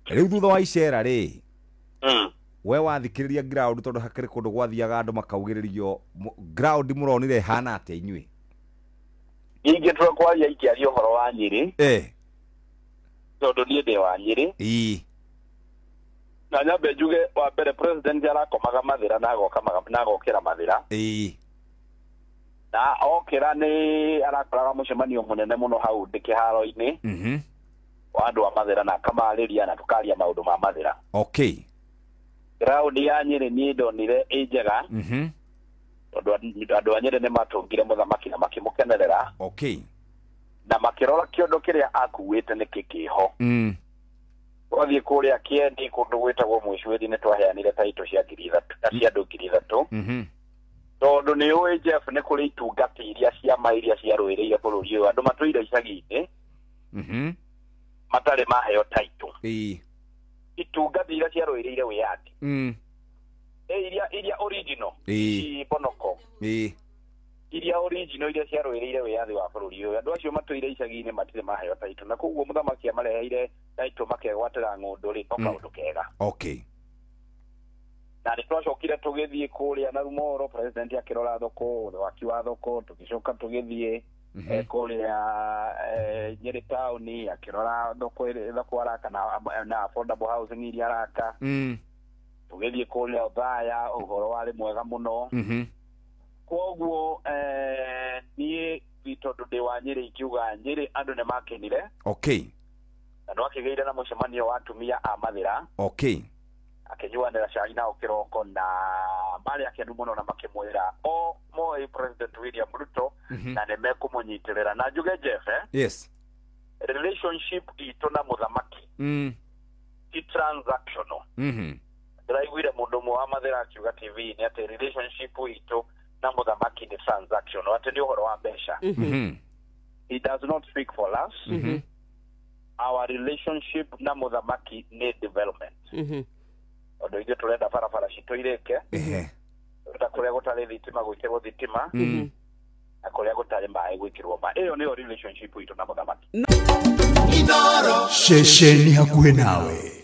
Rĩu thutha wa icera rĩ, we wathikĩrĩria ground, tondũ hakĩrĩ kũndũ gwathiaga andũ makaugĩrĩrio, ground mũronire ĩhana atĩa inyuĩ? Ingĩtua kwaria, ingĩaria ũhoro wa Nyĩrĩ, tondũ niĩ ndĩ wa Nyĩrĩ. Na nyambe njuge wa mbere, president arakomaga Mathĩra na agoka na agokĩra Mathĩra. Na okĩra nĩ arakoraga mũcemanio mũnene mũno hau ndĩ kĩharo-inĩ wa andũ a Mathĩra, na akamarĩria na tũkaria maũndũ ma Mathĩra. Ground ya Nyĩrĩ niĩ ndonire ĩ njega, tondũ andũ a Nyĩrĩ nĩ matũngire mũthamaki na makĩmũkenerera na makĩrora kĩondo kĩrĩa akuĩte nĩkĩ kĩho. Twathiĩ kũrĩa Kĩeni, kũndũ gwĩtagwo Mwĩcuĩri, nĩ twaheanire taito cia 3000 na cia andũ 3000, tondũ nĩ ũĩ, Jeff, nĩ kũrĩ itungati iria ciama iria ciarũĩrĩire bũrũri ũyũ, andũ matũire icagi-inĩ matarĩ maheo taito. Itungati iria ciarũĩrĩire wĩyathi, iria original, ici bonoko, iria original, iria ciarũĩrĩire wĩyathi wa bũrũri ũyũ, andũ acio matũire icagi-inĩ matirĩ maheo taito, na koguo mũthamaki amareheire taito makegwatĩra ng'ũndũ rĩ, no kaũndũ kega. Na nĩ twacokire tũgĩthiĩ kũrĩa na Rumoro, president akĩrora thoko, waki wa thoko. Tũgĩcoka tũgĩthiĩ kũrĩa Nyĩrĩ taũni, akĩrora thoko thoko araka na affordable housing iria araka. Tũgĩthiĩ kũrĩa Othaya, ũhoro warĩ mwega mũno. Koguo niĩ tondũ ndĩ wa Nyĩrĩ, ingiuga Nyĩrĩ andũ nĩ makenire. Na twakĩgĩire na mũcemanio wa atumia a Mathĩra, akĩnyuanĩra cai nao kĩroko, na marĩ akenu mũno na makĩmwĩra o moĩ President William Ruto na nĩ mekũmũnyitĩrĩra. Na njuge, Jeff, relationship itũ na mũthamaki ti transactional. Ndĩraiguire mũndũ ũmwe wa Mathĩra akiuga TV-inĩ atĩ relationship itũ na mũthamaki nĩ transactional, atĩ nĩ ũhoro wa mbeca. He does not speak for us. Our relationship na mũthamaki nĩ development, tondũ ithuĩ tũrenda barabara citũ irĩke, tũrenda kũrĩa gũtarĩ thitima gwĩkĩrwo thitima, na kũrĩa gũtarĩ maĩ gwĩkĩrwo maĩ. Ĩyo nĩyo relationship itũ na mũthamaki. Ceceni hakuhĩ nawe.